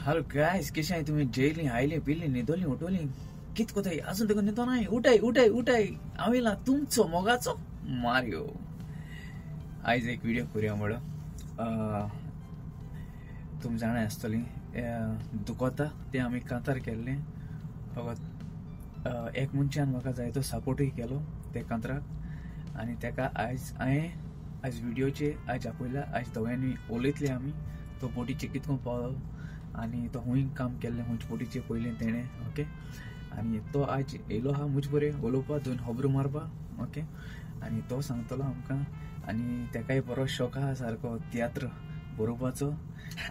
Hello guys, कशें आहाय तुमी? जेयली, आयली, पिली, न्हिदोली, उठोली, कित कोताय? आजून तुका न्हिदो नाय? उठाय उठाय उठाय, हांव येयला तुमचो मोगाचो मारियो. आयज एक व्हिडिओ करुया म्हणलो. तुमी जाणाय आसतली दुकोता तें आमी कांतार केल्लें. फकत एक मनशान म्हाका जायतो सपोर्टूय केलो ते कांतराक, आनी तेका आयज हांवें आयज व्हिडियोचे आयज आपयला. आयज दोगांयनी उलयतले आमी तो बोटीचे कितको पावलो आनी तो हुंय काम केल्लें, हुंयचे बोटीचे पयलें तेणें. ओके, आनी तो आयज येयलो आहा म्हजे बरें उलोवपा, दोन खबरो मारपा. ओके, आनी तो सांगतलो आमकां. आनी तेकाय बरो शॉक आहा सारको तियात्र बरोवपाचो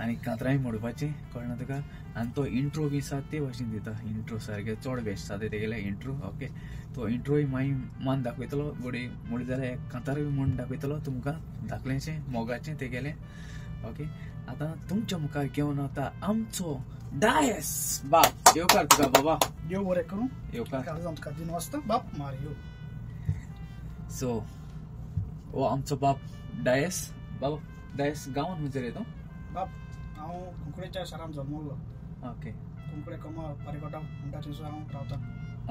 आनी कांतरांय मोडपाचें, कळना तुका. आनी तो इंट्रो बी आसा ते भाशेन दिता, इंट्रो सारके चड बेस्ट आसा तेगेले इंट्रो. ओके, तो इंट्रोय मागीर मान दाखयतलो घोडये, म्हणलें जाल्यार एक कांतारूय म्हूण दाखयतलो तुमकां, धाकलेंचें मोगाचें तेगेलें. ओके, आतां तुमच्या मुखार घेवन वता आमचो डायस बाप. येवकार तुका बाबा. देव बरें करूं. येवकार तुका दिन वाजता बाप मारियो. सो हो आमचो बाप डायस. बाबा डायस गांवान खंयसर येतो? बाप हांव कुंकळेच्या शारांत जल्मलो. ओके, कुंकळे कमळ पारिकोटा म्हणटा थंयसर हांव रावता.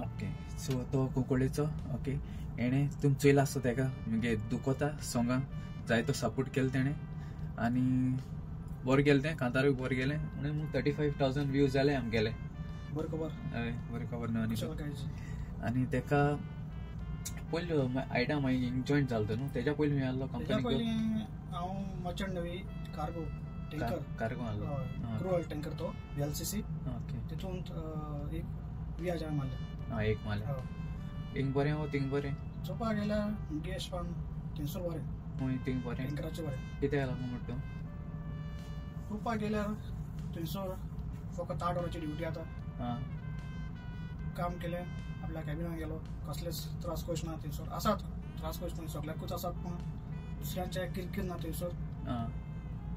ओके, सो तो कुंकळेचो. ओके, हेणें तुमी चोयला आसतो तेका मुगे दुकोता सोंगांक जायतो सपोर्ट केलो तेणें आनी बरें गेलें तें, कांतारूय बरें गेलें. म्हणून 35,000 व्यूज जाले आमगेले. बरें खबर. हय, बरें खबर न्हू. आनी तेका पयलीं आयडा मागीर जॉयन जालो तो न्हू, तेज्या पयलीं खंय आहलो कंपनी? पयलीं हांव merchant navy cargo tanker, cargo आहलो, क्रूड टँकर तो VLCC. Okay, तितूंत एक 20,000 मारले. आं, एक मारले. हिंग बरें हो थिंग बरें चोवपाक गेल्यार मुगे एशकोन थंयसर बरें. हूंय थिंग बरें, टँकराचें बरें. कित्याक लागून म्हणटा तूं? चोवपाक गेल्यार थंयसर फकत 8 वरांची ड्युटी आतां. काम केलें, आपल्या कॅबिनान गेलो, कसलेच त्रास करूंक ना थंयसर. आसात त्रास करूंक ना, सगळ्याकूच आसात, पूण दुसऱ्यांचे किरकीर ना थंयसर.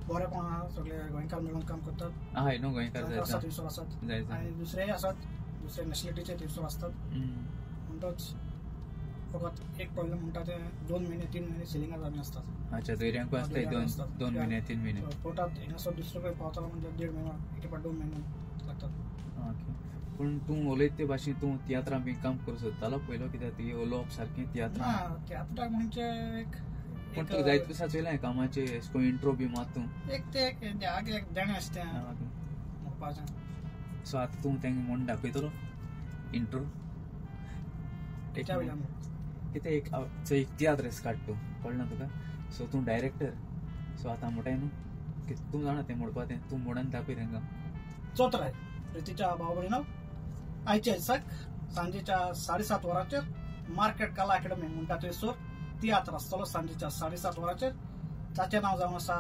बरेंपण आहा, सगळे गोंयकार मेळून काम करतात. हय न्हू, गोंयकार आसात थंयसर आसात आनी दुसरेय आसात, दुसरे नॅशनलिटीचे थंयसर आसतात. म्हणटच फकत एक प्रॉब्लेम म्हणटा ते 2 म्हयने 3 म्हयने सिलिंगार आमी आसतात. अच्छा, दर्यांकूय आसता 2 म्हयने 3 म्हयने पोर्टात हिंगासर दुसरे कडेन पावता म्हणजे 1.5 म्हयनो, एक फावट 2 म्हयने लागतात. ओके, पूण तूं उलयता ते भाशेन तूं तियात्रां बी काम करूं सोदतालो पयलो? कित्याक ती उलोवप सारकें तियात्रां. तियात्राक म्हणजे एक पूण तुका जायते दिसा चोयलां कामाचें एशें कोन्न इंट्रो बी मात तूं एक ते एक देणें आसता तें म्हणपाचें. सो आतां तूं तेंका म्हूण दाखयतलो इंट्रो कितें एक एक तियात्र एस काड तूं, कळना तुका. सो तूं डायरेक्टर, सो आतां म्हणटाय न्हू की तूं जाणा तें म्हणपा तें, तूं म्हणून दाखय तेंकां. चौथराय प्रितीच्या भाव भयणो, आयच्या दिसाक सांजेच्या 7:30 वरांचेर मार्केट कला अकॅडमी म्हणटा थंयसर तियात्र आसतलो सांजेच्या 7:30 वरांचेर. ताचें नांव जावन आसा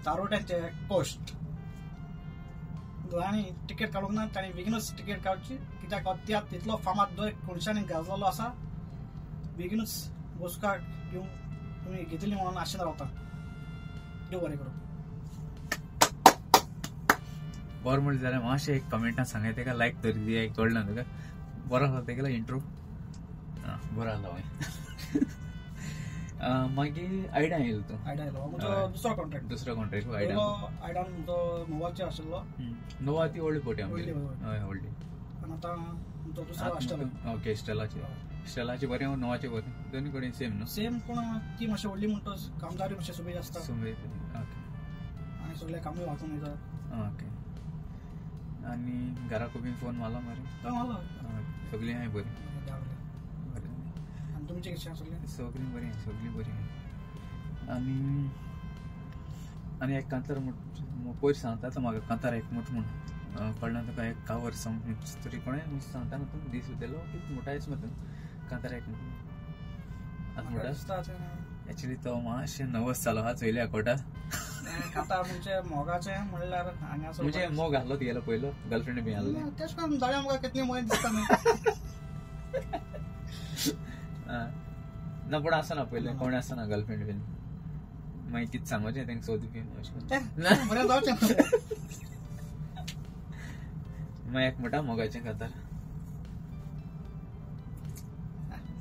तारोट्यांचे कोश्ट. आनी तिकेट काडूंक ना ताणें बेगीनूच तिकेट काडची, कित्याक हो तियात्र तितलो फामाद दर कोनशांनी गाजलेलो आसा. बेगीनूच बसका घेवन तुमी घेतली म्हणून आशेन रावता. देव बरें करूं. बरें म्हणलें जाल्यार मातशें एक कमेंटान सांगाय तेका, लायक तरी दियाय, कळना तुका. बरो आसलो तेगेलो इंट्रो, बरो आसलो. मागीर आयडा येयलो तूं? आयडा येयलो म्हजो दुसरो कॉन्ट्रॅक्ट. दुसरो कॉन्ट्रॅक्ट आयडा. आयडान म्हजो नोवाचेर आशिल्लो. नोवा ती व्हडली बोटी आमगेली. हय, व्हडली. आनी आतां म्हजो दुसरो स्टेला. ओके, स्टेलाचे. स्टेलाचे बरें नोवाचें बरें, दोनूय कडेन सेम न्हू? सेम, पूण ती मातशी व्हडली म्हणटच कामदारूय मातशे सुबेज आसता. सुबेज, ओके. आनी सगळें कामूय वाचून वयता. ओके, आनी घराकूय बी फोन मारलो मरे? मारलो. सगळीं आहाय बरीं? आनी तुमचें कशें सगळें? सगळीं बरीं, सगळीं बरीं. आनी आनी एक कांतार पयर सांगता तो म्हाका, कांतार एक मोट म्हूण कळना तुका, एक कावर सांग तरी कोणें सांगता न्हू तूं दीस उदेलो कितें म्हणटा मरे तूं कांतार एक म्हूण. आतां म्हणटा एक्चुली तो मातशें नर्वस जालो आहा चोयल्या कोटा. कांतार म्हणजे मोगाचें म्हणल्यार हांगासर म्हणजे मोग आहलो तुगेलो पयलो, गर्लफ्रेंड बी आहलो? तेश करून जाल्या म्हाका कितली मोग दिसता न्हू. ना पूण आसना पयलें कोण आसना गर्लफ्रेंड बीन, मागीर कितें सांगपाचें तेंका सोद बी अशें बरें जावचें. मागीर एक म्हणटा मोगाचें कांतार.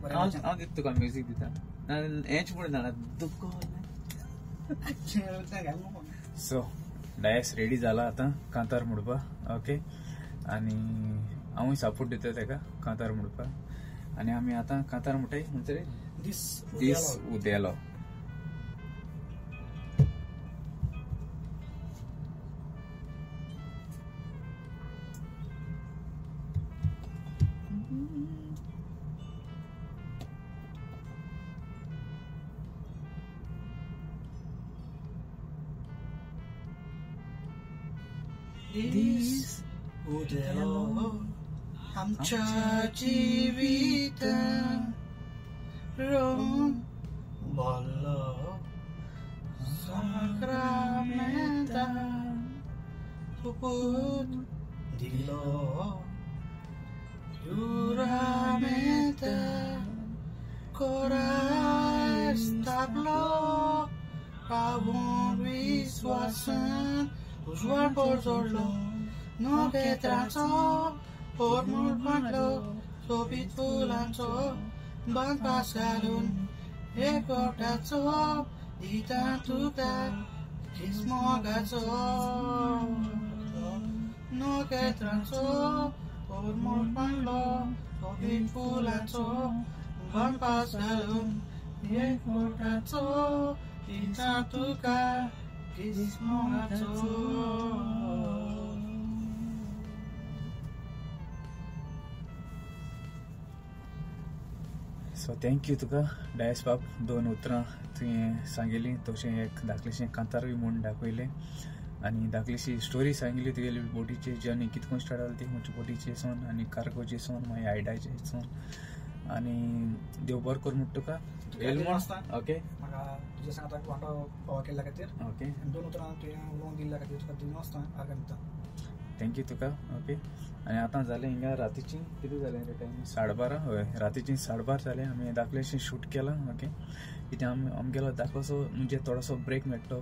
हांव दिता तुका म्युजीक दिता, हेंच म्हूण जाणा दुखो. सो डायस रेडी जाला आतां कांतार म्हणपा. ओके आनी हांवूय सपोर्ट दिता तेका कांतार म्हणपा. आनी आमी आतां कांतार म्हणटाय म्हणटरे दीस उदेलो. दीस उदेलो आमच्या जिवितान रंग भरलो साक्रामेंतान सोपूत दिलो जुरामेंतान कोरास स्थापलो रावून विस्वासान उजवाड पोरजोडलो नखेत्रांचो पोरमोट बांदलो सोबीत फुलांचो बांदपास घालून एकवटाचो दिता तुका दीस मोगाचो नखेत्रांचो पोरमोट बांदलो सोबीत फुलांचो बांदपास घालून एकवटाचो दिता तुका दीस मोगाचो. सो thank you तुका डायस बाब, दोन उतरां तुवें सांगिली, तशें एक धाकलेशें कांतारूय म्हूण दाखयलें आनी धाकलीशी स्टोरी सांगिली तुगेली बोटीची जर्नी कितकोन स्टार्ट जाली ती, खंयच्या बोटीचे सोन आनी कार्गोचे सोन मागीर आयडाचे सोन. आनी देव बरो कर म्हूण तुका. ओके म्हाका तुज्या सांगाता वांटो पावा केल्ल्या खातीर. ओके दोन उतरां तुवें उलोवन दिल्ल्या खातीर तुका दिनासतना आर्गां दिता. Thank you तुका. ओके आनी आतां जालें हिंगा रातीची कितें जालें रे टायम 12:30. हय रातीची 12:30 जालें. आमी धाकलेशें शूट केलां. ओके कित्याक आमी आमगेलो धाकलोसो म्हणजे थोडोसो ब्रेक मेळटलो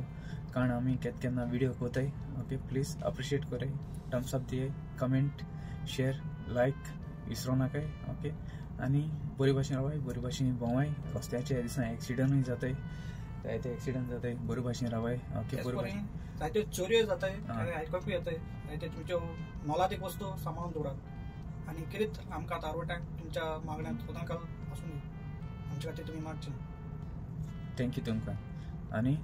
कारण आमी केन्ना केन्ना विडियो कोताय. ओके प्लीज अप्रिशिएट कराय, थम्स अप दियाय, कमेंट शेर लायक विसरो नाकाय. ओके आनी बरी भाशेन रावाय, बरी भाशेन भोंवाय. रस्त्याच्या दिसा एक्सिडंटूय जाताय, जायते एक्सिडंट जाताय, बरी भाशेन रावाय. ओके बरी भाशेन जायत्यो चोरयो जाताय, आयकपूय येताय, जायते तुमच्यो मोलादीक वस्तू सांबाळून दवरात आनी कितें आमकां तारवट्यांक तुमच्या मागण्यांत सदांकाल आसूं दी, आमच्या खातीर तुमी मागचें. Thank you तुमकां. आनी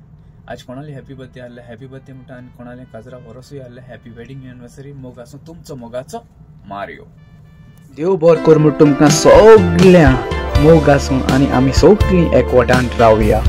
आज कोणाले हॅपी बर्थडे आहले, हॅपी बर्थडे म्हणटा आनी कोणाले काजरा वरसूय आहले, हॅपी वेडिंग एनिवर्सरी. मोग आसूं तुमचो मोगाचो मारियो. देव बरो कर म्हूण तुमकां सगळ्यांक मोग आसूं आनी आमी सगळीं एकवटान रावया.